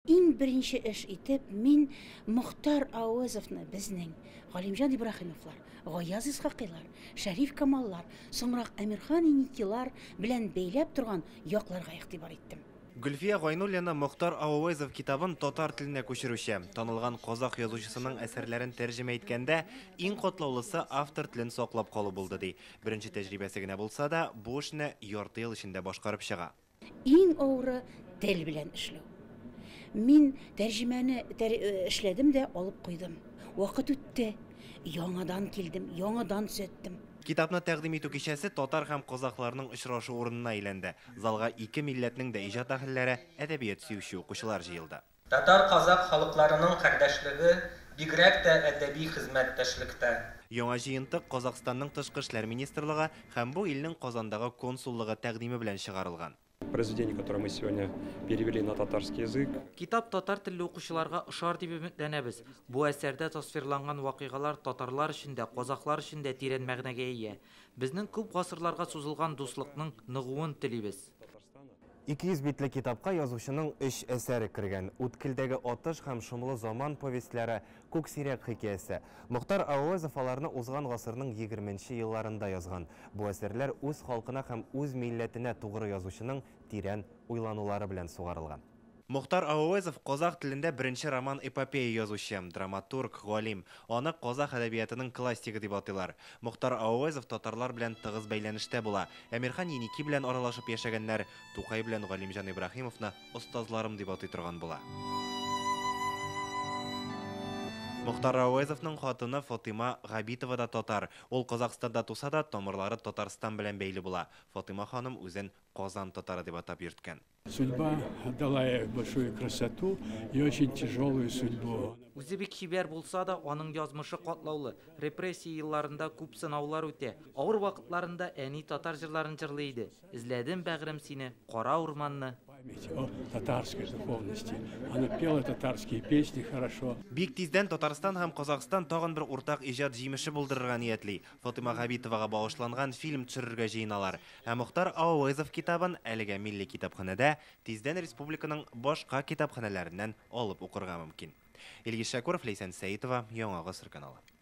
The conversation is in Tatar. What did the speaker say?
Иң беренче эш итеп мин Мохтар Ауэзовны безнең Галимҗан Ибраһимовлар, Гаяз Исхакыйлар, Шәриф Камаллар, соңрак Әмирхан Еникилар белән бәйләп торган якларга игътибар иттем. Гөлфия Гайнуллина Мохтар Ауэзов китабын татар теленә күчерүче. Танылган казах язучысының әсәрләрен тәрҗемә иткәндә, иң катлаулысы автор телен саклап калу булды, ди. Беренче тәҗрибәсе генә булса да, бу эшне ярты ел эчендә башкарып чыга. Иң авыры тел белән эшләү. Мин тәрҗемәне эшләдем дә алып куйдым. Вакыт үтте. Яңадан килдем, яңадан төзәттем. Китапны тәкъдим итү кичәсе татар һәм казахларның очрашу урынына әйләнде. Залга ике милләтнең дә иҗат әһелләре, әдәбият сөюче укучылар җыелды. Татар-казах халыкларының кардәшлеге бигрәк тә әдәби хезмәттәшлектә. Яңа җыентык Казахстанның Тышкы эшләр министрлыгы һәм бу илнең Казандагы консуллыгы тәкъдиме белән чыгарылган. Произведение, которое мы сегодня перевели на татарский язык. Китап татар телле укучыларга ошар дип өметләнәбез. Бу әсәрдә тасвирланган вакыйгалар татарлар өчен дә, казахлар өчен дә тирән мәгънәгә ия. Безнең күп гасырларга сузылган дуслыкның ныгуын телибез. 200 битле китапка язучының өч әсәре кергән. Үткелдәге атыш һәм Шомлы заман повестьләре, Күк сирәк хикәясе. Мохтар Ауэзов аларны узган гасырның 20нче елларында язган. Бу әсәрләр үз халкына һәм үз милләтенә тугры язучының тирән уйланулары белән сугарылган. Мохтар Ауэзов казах телендә беренче роман-эпопея язучы, драматург, галим. Аны казах әдәбиятының классигы дип атыйлар. Мохтар Ауэзов татарлар белән тыгыз бәйләнештә була. Әмирхан Еники белән аралашып яшәгәннәр, Тукай белән Галимҗан Ибраһимовны остазларым дип атый торган була. Мохтар Ауэзовның хатыны Фатыйма Габитова да татар. Ул Казахстанда туса да, тамырлары Татарстан белән бәйле була. Фатыйма ханым үзен Казан татары дип атап йөрткән. Судьба дала ей большую красоту и очень тяжелую судьбу. Үзе бик чибәр булса да, аның язмышы катлаулы. Репрессия елларында күп сынаулар үтә. Авыр вакытларында әни татар җырларын җырлый иде. Эзләдем, бәгърем, сине, кара урманны. Память о татарской духовности. Она пела татарские песни хорошо. Бик тиздән Татарстан һәм Казахстан тагын бер уртак иҗат җимеше булдырырга ниятли. Фатыйма Габитовага багышланган фильм төшерергә җыеналар. Ә Мохтар Ауэзов китабын әлегә Милли китапханәдә, тиздән республиканың башка китапханәләреннән алып укырга мөмкин. Илгиз Шәкүров, Ләйсән Сәитова, Яңа Гасыр каналы.